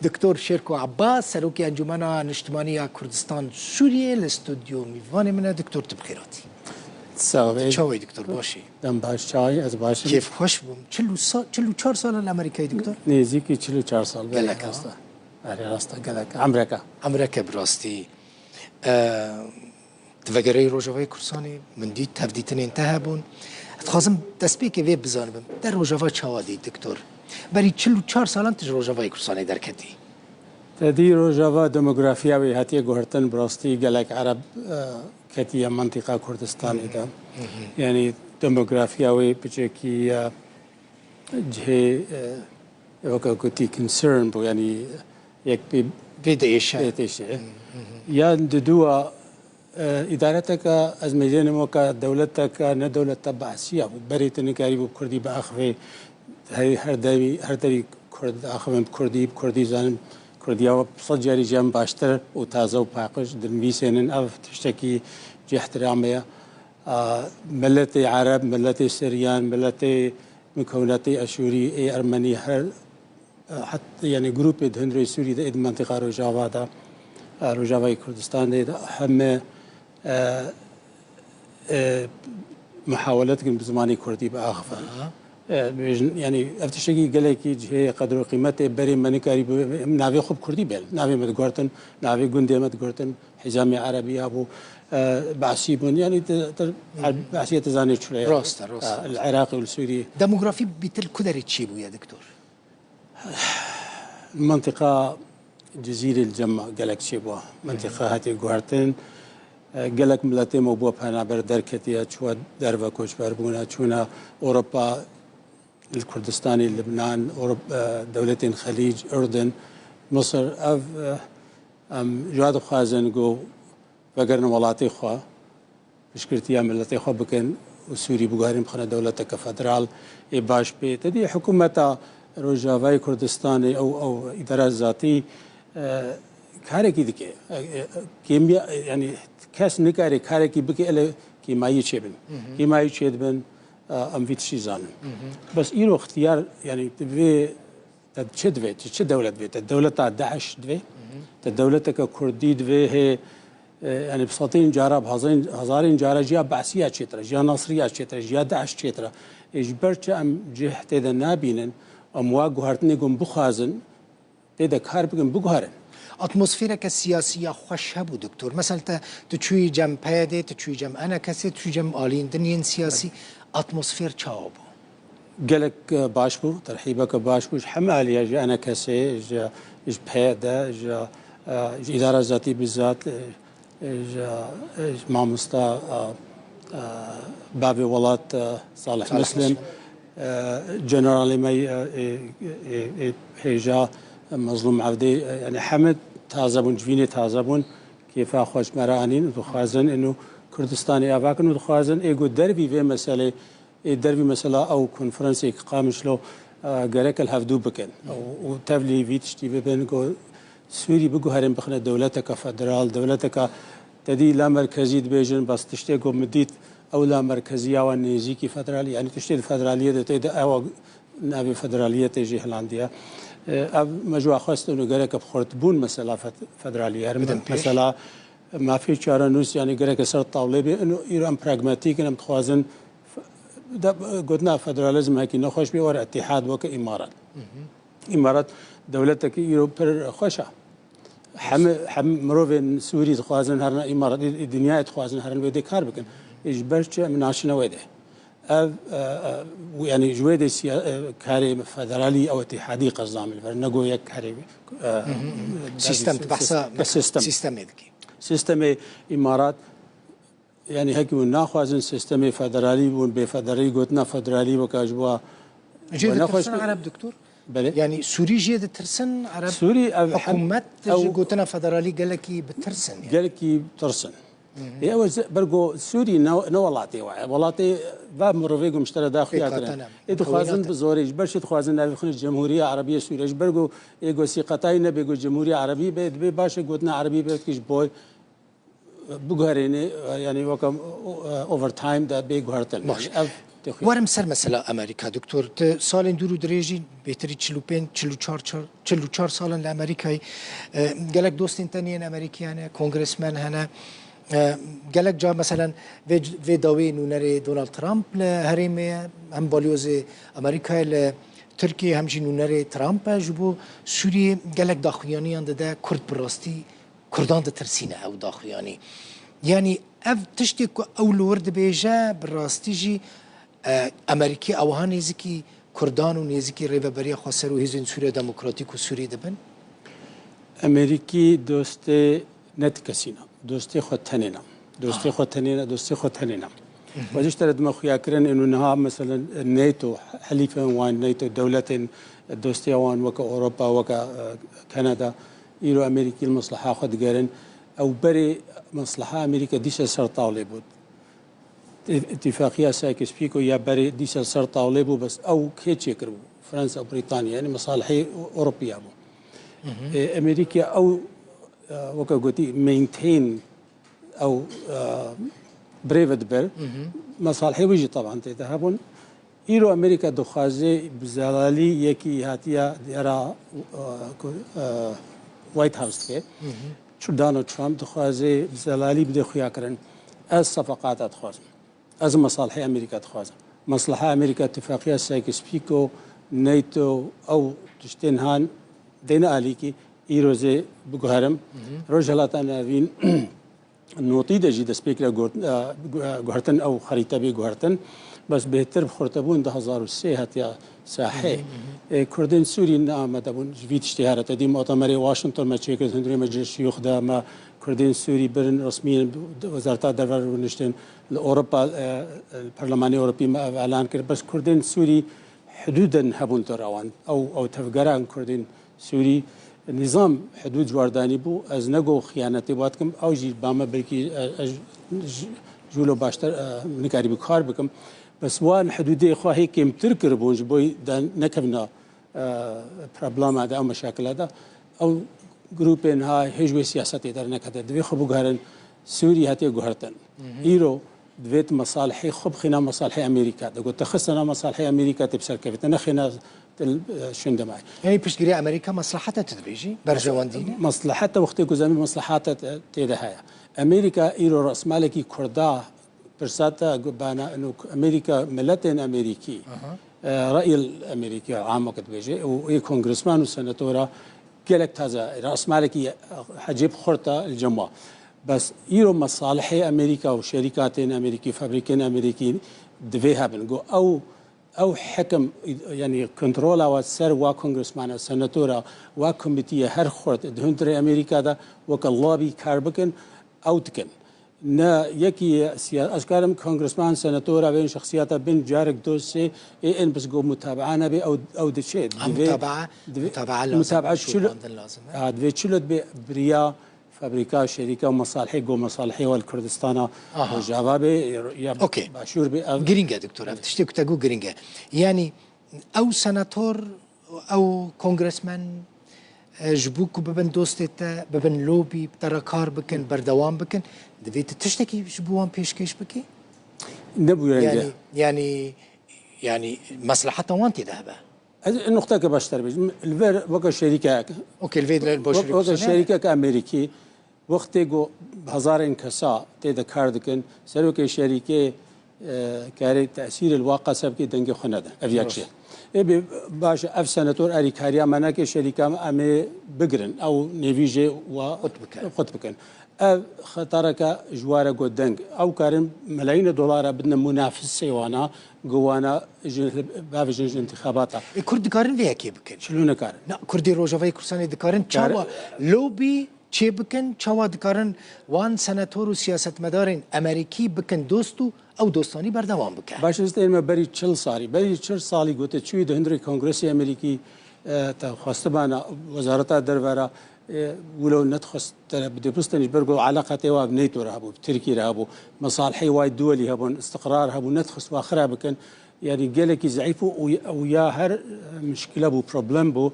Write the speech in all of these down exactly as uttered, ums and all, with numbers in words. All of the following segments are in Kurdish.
Doktor Şêrko Abbas, Serokê Encûmena Niştimanî ya Kurdistan Sûriyê, li stûdyo mîvanê min e. Doktor, tu bi xêr hatî. Sax be. Çawa yî doktor, baş î? Dem baş, çawa yî, ez baş im. Kêfxweş bûm. Çil û sa-, çil û çar sal e li Amerîkayê doktor? Nêzîkî çil û çar sal, belê, gelek, rast e. Erê, rast e, gelek. Emreke. Emreke bi rastî. E, Tu vegeriyî Rojavayê Kurdistanê, min dît, tevdîtinên te hebûn. Ez dixwazim destpêkê vê bizanibim. Te Rojava çawa dît, doktor? Berî çil û çar salan tu ji Rojavayê Kurdistanê derketî. Te dî Rojava, demografiya wê hatiye guhertin, bi rastî gelek Ereb, e, ketiye mintîqa Kurdistanê de. Hı hı. Yanî demografiya wê piçekî, e, cihê, e, weke gotî concern bû, yanî yek pê pê diêşe. Pê diêşe. Hı hı. Ya di dû a, e, îdareteke, ez mêzênim weke dewleteke, ne dewlete behsiya bû. Berê tu nikarîbû bi Kurdî biaxivê, her, her derî, her derî Kurd axivin bi Kurdî, bi Kurdî zanin, Kurdiya we sed carî jî em baştir û taze û paqij dinivîsênin. Ev tiştekî cihtiramê ye. A, miletê Ereb, miletê Siryan, miletê Mukewinetê Eşûrî, ê Ermenî, her, e, het, yanî grûpê di hundirê Sûrî de, ê di mentiqa Rojava de, e, Rojavayê Kurdistanê de heme, e, e, muhawele dikin bi zimanê Kurdî biaxivin. Aha. E, bêjin, yanî ev tiştekî gelekî cihê qedr û qîmetê berê me nikarîbû, em navê xwe bi Kurdî bêrin. Navê me diguhertin, navê gundê me diguhertin. Hizamê Erebî ya bû, e, behsî bûn. Yanî te, te, Hı hı. behsiyê te zanê çi ye. Rast e, rast e. E, li Iraqê û li Sûriyê. Demografî bîtir ku derê çêbûye, doktor? Mentiqa Cizîrê li cem gelek çêbû. Hı hı. Mentiqa hatiye guhertin. E, gelek miletê me bû penaber derketiye, çûye derve koçber bûne, çûne Ewropa, li Kurdistanê, Libnan, Ewrop-, e, dewletên Xelîc, Urdun, Misir. Ev, e, em ji we dixwazin ku vegerin welatê xwe, piştgirtiya miletê xwe bikin û Sûrî biguherin bixine dewleteke federal ê baş pê. Te dî hikûmeta Rojavayê Kurdistanê ew, ew îdara zatî, e, karekî dike. E, e, kêmiya, e, yanî kes nikare karekî bike ele kêmayî çêbin. Hı hı. Kêmayî çêdibin, e, em vî tiştî zanin. Hı hı. Bes îro ixtiyar, yanî vê Te çi divê? Çi, çi dewlet divê? Te dewleta DAIŞ divê? Hı hı. Te dewleteke Kurdî divê? Hê, e, yanî bi sedên cara, bi hezarên, hezarên cara ji ya Behsiya çêtir e, ji ya Nasriya çêtir e, ji ya DAIŞ çêtir e. Ê ji ber çi em cih tê de nabînin, em wa guhertinê ku em bixwazin, tê de kar bikin, biguherin. Atmosfereke siyasî ya xweş hebû, doktor. Mesela te, tu çûyî cem PYD'ê, tu çûyî cem ENKS'ê, tu çûyî cem aliyên din yên siyasî. Evet. Atmosfer çawa bû? Gelek, e, baş bû, terhîbeke baş bû. Ji heme alî ya, ji ENKS'ê, ji, ji PYD, ji, e, ji îdara zatî bizat, e, ji, e, ji mamosta, e, e, bavê welat, e, Salih Salih Muslim, Muslim. E, generalê me, e, e, e, e, hêja, e, Mezlûm Evdê, e, yanî heme taze bûn, civînê taze bûn. Kêfa xwe ji me re anîn û dixwazin êno Kurdistanê ava kin û dixwazin ê ku dervî vê meselê Ê dervî mesela ew konferansê ki Qamişlo, e, gerek li hevdû bikin. Û, û tevlî vî tiştî bibin ku Sûrî biguherin bixine dewleteke federal, dewleteke te dî la merkezî dibêjin, bes tiştê ku min dît ew la merkezî ya wan nêzîkî federalî, yanî tiştê di federaliyê de tê de ewa navê federaliyê tê jî hilandiye. E, ev me ji wa xwestin û gereke bi xurtbûn mesela fed-, federalî herin. Bidin pêş. Mesela mafê çarenûs, yanî gereke ser tawlê bê, ino îro em pragmatîk in, em dixwazin F-, de, gotina federalizmekî nexweş bê, were îtîhad weke Îmarat. Hı hı. Îmarat dewletekî îro pir xweş e. Heme, hem mirovên Sûrî dixwazin herine Îmarat, ê, ê dinyayê dixwazin herin wê dê kar bikin. Ê ji ber çi em naşine wê dê? Ev, e, e, yanî ji wê dê siya-, e, karê federalî ew îtîhadî qezamil ver, nego yek karê, e, Hı hı. Sîstem, sî-, tu behsa sî-, sîstem. Sîstemê dikî. Sîstemê Îmarat Yanî hekî hûn naxwazin sîstemê federalî, hûn bê federalî, gotina federalî weke ji bo Jê we nexweş ditirsin be. Ereb, doktor? Belê. Yanî Sûrî jê ditirsin, Ereb Sûrî ev hem hikûmet ew ji gotina federalî gelekî bitirsin, yanî. Gelekî tirsin. Hı hı. Ê, ew ez, ber ku Sûrî ne, ne welatê we ye. Welatê ve mirovê ku miştere da xuya Pêkhatana. Kirine. Ê dixwazin bi zorê, ji ber çi dixwazin navê xwe Cemhuriya Erebî Sûriye? Ji ber ku ê ku sîqetayî nebe ku Cemhuriya Erebî be, dibê baş e gotina Erebî be ki ji bo biguherêne, yanî weke, e, overtime de bê guhertin. Baş. Yanî ev Werim ser mesela Amerîka, doktor. Tu salên dûr û dirêjî, bêtirî çil û pênc, çil û çar, çar, çil û çar salan li Amerîkayê. E, gelek dostên te yên Amerîkî hene, kongresmen hene. E, gelek ca, meselen, vê, vê dawê nûnerê Donald Trump li herêmê ye, hem balyozê Amerîkayê li Tirkiyê, hem jî nûnerê Trump e ji bo Sûriyê. Gelek daxuyaniyan dide, Kurd bi rastî Kurdan ditirsîne ew daxuyanî. Yanî ev tiştê ku ew li wir dibêje, bi rastî jî, e, Amerîkî ew ha nêzîkî Kurdan û nêzîkî Rêveberiya Xweser û Hêzên Sûriya Demokratîk û Sûrî dibin? Amerîkî dostê ne ti kesî ne. Dostê xwe tenê ne. Dostê xwe tenê ne, dostê xwe tenê ne. Xwe ji te re dime xuya kirin, êno niha, meselen, NATO, helîfên wan, NATO, dewletên dostiya wan weke Ewropa, weke, e, Kanada, îro Amerîkî li mesleha xwe digerin. Ew berê mesleha Amerîka dîsa ser tawlê bû. Î-, îtîfaqiya Sykes-Picot ya berê dîsa ser tawlê bû, bes ew kê çêkiribû? Fransa û Brîtanya, yanî mesalihê Ewropiya bû. E, Amerîka ew, e, weke gotî, maintain ew, e, birêve diber. Mesalihê wî jî taban tê de hebûn. Îro Amerîka dixwaze bi zelalî yekî hatiye diyara, e, ku, e, White House dike. Çi Donald Trump dixwaze bi zelalî bide xuya kirin. Ez sefeqata dixwazim. Ez mesalihê Amerîka dixwazim. Mesleha Amerîka, tifaqiya Sykes-Picot, NATO, ew tiştên han dêne alîkî, îro zê biguherim. Rojhilata Navîn notî de jî destpêkire guhert-, e, gu-, e, guhertin, ew xerîte bê guhertin. Bes bêhtir bi xurtebûn du hezar û sê hatiye sahê. E, Kurdên Sûrî ne amade bûn ji vî tiştê here. Te dî mutemerê Washington me çêkir, hundirê me cil şiyûx de me Kurdên Sûrî birin resmiyên Wezareta Derve rûniştin. Li Ewropa, e, e, Perlemanê Ewropî me ev elan kir. Bes Kurdên Sûrî hidûden hebûn tora wan. Ew, ew tevgeran Kurdên Sûrî, nîzam hidûd ji war danî bû. Ez ne go xiyanetê wan dikim, ew jî ba me belkî, e, ez ji, ji wilo baştir, e, nikarîbû kar bikim. Bes wan hidûdê xwe hê kêmtir kiribûn ji bo da nekevna, e, problema de, ew meşakila de. Ew grûpên ha hê ji wê siyasetê dernekete. Divê xwe biguherin, Sûrî hatiye guhertin. Îro divê tu mesalihê xwe bixîna mesalihê Amerîka de. Got, te xistena mesalihê Amerîka tê bi ser kevê te, nexêna te, e, şûnde mayî. Yanî piştgiriya Amerîka mesleheta tu dibêjî? Berjewendî ne? Mesleheta wextê ku zemî meslehata te, tê de heye. Amerîka îro resmalekî Kurda pirsa te gu-, bana, ino Amerîka, miletên Amerîkî, e, reyil Amerîkî, am weke dibêje, û ê kongresman û senatora gelek taze, resmalekî hecêb xurt e li cem wa. Bes îro mesalihê Amerîka û şerîkatên Amerîkî, fabrîkên Amerîkî divê hebin. Go ew, ew hekim, yanî kontrola wa ser wa kongresmana, senatora, wa komîtiyê her xurt di hundirê Amerîka de weke lobby kar bikin, ew dikin. Ne yekî siya-, ez karim kongresman, senatora, bên şexsiyata bin carek dosê ê en bes go mutabaa nebe, ew, ew diçe. Ha, divê, mutabaa, divê, mutabaa lazim, mutabaa çilo-, şopandin lazim e. Ha, divê çilo dibe biriya fabrîka, şerîka û mesalihê, go mesalihê wal Kurdistana Rojava be, ya Okey. Başûr be, ev Girîng e, doktor, ev tiştê ku te got girîng e. Yanî ew senator, ew kongresmen, e, ji bo ku bibin dostê te, bibin lobî, bi te re kar bikin, berdewam bikin, divê tu tiştekî ji bo wan pêşkêş bikî? Nebû renge. Yanî, yanî, yanî mesleheta wan tê de hebe. Ez nuqteke baştir bêjim. Li vir weke şerîkek. Okey, li vê de başûrê weke şerîkek Amerîkî, wextê ku hezarên kesa tê de kar dikin, serokê şerîkê, e, karê tesîrê li wa qese bike, dengê xwe nede. Ev yek jî. Ê bê, baş e, ev senator erîkariya me neke, şerîka me em ê bigirin. Ew nêvî jê wa qut bikin. Ev xetareke ji wa re got deng. Ew karin melayîne dolara bidine munafisê wana, go wana ji, bavêjin ji întixabata. Ê, Kurd dikarin vê yekê bikin? Çilo nikarin. Na, Kurdê Rojavayê Kurdistanê dikarin çawa lobî çê bikin, çawa dikarin wan senator û siyasetmedarên Amerîkî bikin dost û ew dostanî berdewam bike? Baş, ez tên me berî çil salî. Berî çil salî gote çûyî di hundirê Kongresê Amerîkî, e, te xwestibana Wezareta Derve re, e, wilo nedixwest te re bide pistin ji ber ku eleqetê wa bi NATO re hebû, bi Tirkî re hebû. Mesalihê wa duwelî hebûn, istiqrar hebû, nedixwest wa xira bikin. Yanî gelekî zeîf bû û, û ya her, e, mişkile bû, problem bû.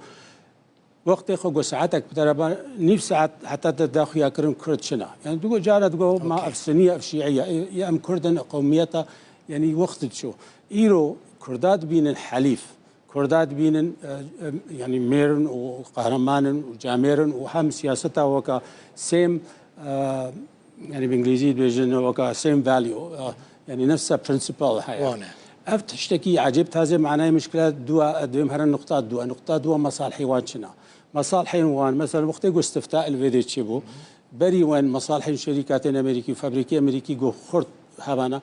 Wextê xwe got saetek bi te re ba, nîv saet heta te da xuya kirin Kurd çi ne. Yani digo cara digo ma ev Sunî ye, ev Şîî ye. Ê, ê em Kurd in, qewmiyeta, yani wext diçû. Îro Kurda dibînin helîf. Kurda dibînin, e, e, yanî mêr in û qehreman in û camêr in û hem siyaseta weka same, e, yanî bi îngilîzî dibêjin weka same value, e, yanî nefsa principle heye. Wan e. Ev tiştekî ecêb taze manayê mişkila dua, e, divêm herin nuqta dua. Nuqta dua mesalihê wan çi ne? Mesalihên wan, mesela wextê ku istifta li vê dê çêbû, berî wen mesalihên şerîkatên Amerîkî û fabrîkê Amerîkî ku xurt hebana,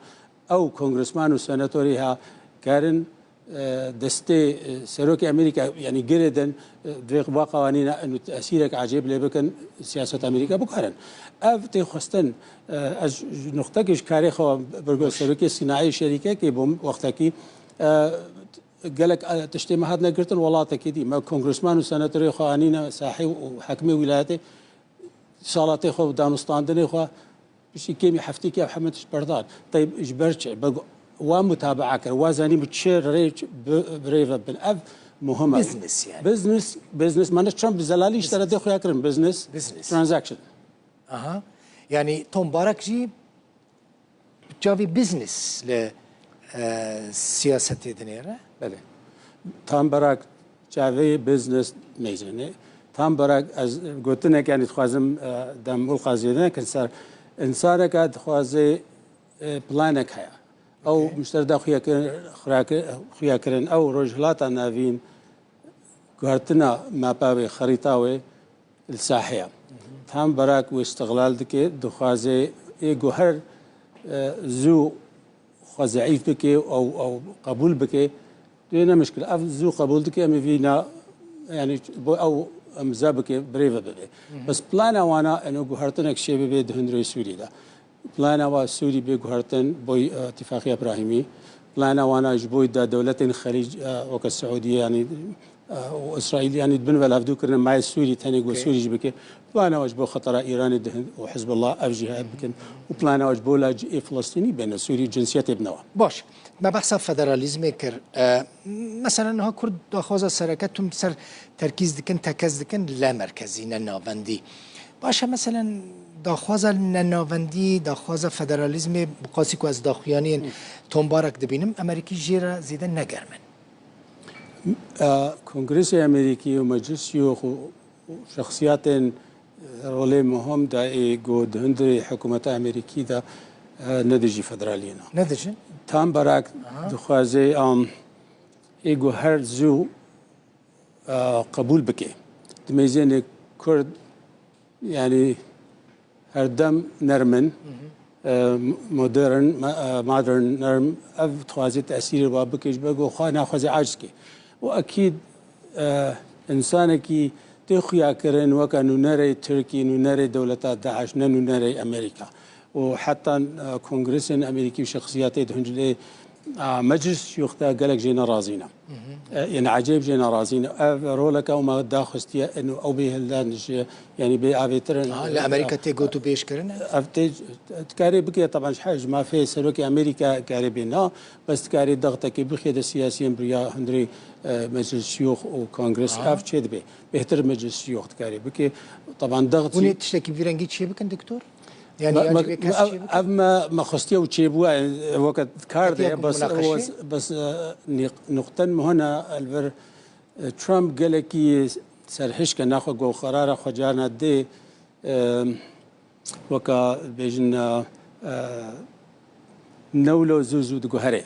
ew kongresman û senatorê ha karin, e, destê, e, serokê Amerîka, yanî girêdin, e, divê va qewanîna û tesîrek ecêb lê bikin siyaseta Amerîka bikarin. Ev tê xwestin, e, ez ji nuqtekê ji karê xwe birgo serokê sînayê şerîkekê bûm wextekî, e, gelek, e, tiştê me hatine girtin welatekî dî. Me kongresman û senatorê xwe anîne sahê û hekimê wîlayetê, salatê xwe û danûstandinê xwe piştî kêmî heftêkî ev heme tişt berdan. Teyb ji ber çi? Be wa mutabaa kir, wa zanî bi çi rê bi, bi rê ve bin. Ev muhim e. Business yani. Business, business. Mane çend bi zelalî ji te re dê xuya kirin. Business, business, transaction. Aha. Yani Tom Barak jî çavê business li, e, siyasetê dinêre? Belê. Tom Barak çavê business meyzêne. Tom Barak ez gotinek, yanî dixwazim, e, dem û qaziyê nekin ser. Însaneka dixwaze, e, planek heye. Ew, okey, mişter da xuya kirin, xuya ki-, xuya kirin. Ew Rojhilata Navîn guhertina mapa wê, xerîta wê li sahê ye. Tom Barak wê îstixlal dike, dixwaze ê ku her, e, zû xwe zeîf bike, ew, ew qebûl bike. Dê ne mişkil. Ev zû qebûl dike, em ê vîna, yanî bo ew imza bike, birêve bibe. Bes plana wana eno guhertinek çê bibe di hundirê Sûrî de. Plana wa Sûrî bê guhertin boy, e, Îtifaqiya Îbrahîmî. Plana wana ji boy da dewletên Xelîc, e, weke Siûdiye, yanî, e, û Îsraîl, yanî di bin ve levdû kirine mayê Sûrî, tenê go, okey, Sûrî jî bike. Plana wa ji bo xetera Îranê di hin û Hizbullah ev jî heye bikin. Û plana wa ji bo lacê Filistînî bêne Sûrî, cinsiyetê bine wa. Baş. Me behsa federalîzmê kir. E, mesela niha Kurd daxwaza sereke tun ser terkîz dikin, tekez dikin, le merkezî, ne navendî. Baş e, mesela daxwaza nenavendî, daxwaza federalîzmê, bi qasî ku ez daxuyaniyên Tom Barak dibînim, Amerîkî jê re zêde negerm in. E, Kongresê Amerîkî û Meclis Şiyûx û, û şexsiyatên, e, rolê muhim da ê ku di hundirê hikûmeta Amerîkî de, e, ne dijî federaliyê ne. Ne dijî? Tom Barak, aha, dixwaze, am, ê ku her zû, e, qebûl bike. Di meyzênê Kurd, yanî her dem nerm in, e, modern, ma-, e, modern, nerm, ev dixwaze tesîrê wa bike, ji ber ku xwe naxwaze aciz ke. Û ekîd, e, însanekî tê xuya kirin weke nûnerê Tirkî, nûnerê dewleta DAIŞ, ne nûnerê Amerîka. Û heta, e, kongresên Amerîkî û şexsiyatê di hundirê, e, Meclis Şiyûx de gelek jê nerazî ne. E, yani ecêb jê nerazî ne. Ev roleke û me daxistiye, eno ew bê hildan ji, yani bê avêtir in. Ha, li Amerîka tê gotûbêj kirin? Ev tê, dikarê bike, taban ji he-, ji mafê serokê Amerîka karê bê na, bes dikarê dextekê bixê de siyasiyên biriya hundirê, e, Meclis Şiyûx û Kongres, aha, ev çê dibe. Bêhtir Meclis Şiyûx dikarê bike. Taban dext Hûn ê jî tiştekî bi vî rengî çê bikin, doktor? Yani, me, ya me, civê kes ev, çê bikin? Ev me, me xwestiye û çêbûye, e, weke kar de, bes, bes, e, nîq-, nuqten muhim e, li vir, e, Trump gelekî serhişk e, naxwe go qerara xwe carna dê, e, weke bêjin, e, e, newlo zû zû diguhere.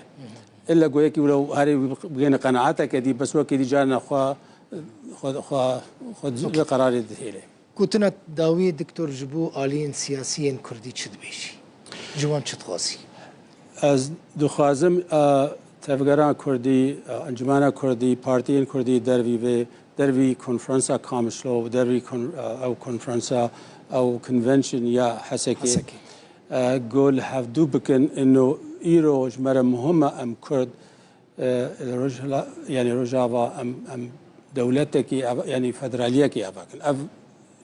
Îlla go yekî wilo herê wî bigêne qenaeteke dî, bes wekî dî carna xwe, xwe, xwe, xwe vê qerarê dihêle. Gotina dawî, doktor, ji bo aliyên siyasî yên Kurdî çi dibêjî? Ji wan çi dixwazî? Ez dixwazim, e, tevgera Kurdî, e, encumena Kurdî, partiyên Kurdî dervî vê, dervî konferansa Kamişlo, dervî kon-, e, ew konferansa, ew convention ya Hesekê, Hesekê, e, go li hevdû bikin, ino îro ji me re muhim e em Kurd, e, Rojhila-, yani Rojava em, em dewletekî ava, yani federaliyekî ava kin. Ev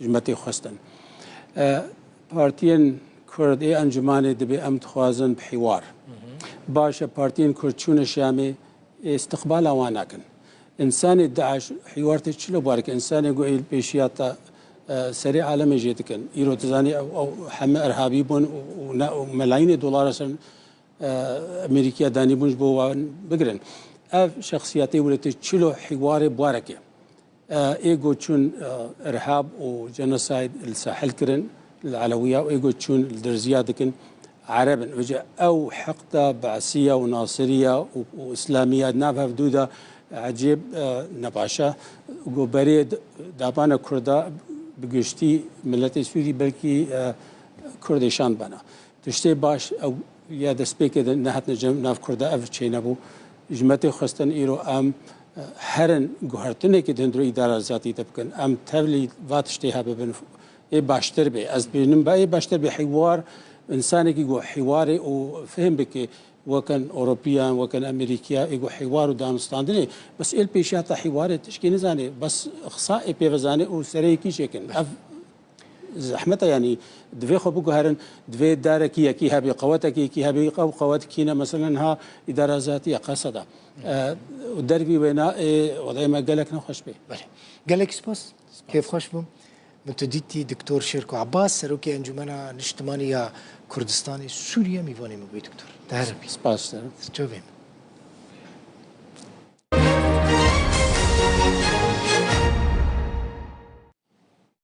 ji me tê xwestin. E, partiyên Kurd ê encûmanê dibê em dixwazin bi hîwar. Baş e, partiyên Kurd çûne Şamê, ê istiqbala wan nakin. Însanê DAIŞ hîwar tê çilo barike, însanê ku ê pêşiya te, e, serê alemê jê dikin. Îro tu zanî ew, ew heme erhabî bûn û, û ne, û melayînê dolara ser e, Amerîkaya danîbûn ji bo wan bigirin. Ev şexsiyetê wile tê çilo hîwarê buareke. E, ê go çûn, e, irhab û genocide li sahil kirin, li Elewiya, û ê go çûn li Dirziya dikin, Ereb in. Vêce ew heqda Be'siya û Nasiriya û, û Îslamiya di nav hevdû de ecêb, e, nebaş e. Go berê d-, dabana Kurda bi giştî miletê Sûrî belkî, e, Kurdê şand bana. Tiştê baş ew ya destpêkê de nehatine cem nav Kurda ev çênebû. Ji me tê xwestin îro em, e, herin guhertinekê di hundirê îdara zatî de bikin. Em tevlî va tiştê hebibin. Ê baştir bê. Ez dibînim ba ê baştir bê hîwar, însanekî ku hîwarê û fihim bike, wekin Ewropiyan, wekin Amerîkiya, ê ku hîwar û danûstandinê. Bes êl pêşiya te hîwarê tişkî nizanê. Bes xisa ê pê ve zanê û serê yekî çêkin. Ev zehmet e, yanî divê xwe biguherin, divê darekî yekî hebî, qewetekî yekî hebî, ew qewet kî ne, meselen ha îdara zatî ye, qeseda. E, û dervî wêna ê, wedayê me gelek nexweş bê. Belê. Gelek spas. Kêfxweş bûm. Min tu dîtî, Doktor Şêrko Abbas, Serokê Encûmena Niştimanî ya Kurdistanê Sûriye, mîvanê min bûyî, Doktor. Te here bî. Spas. Çavên.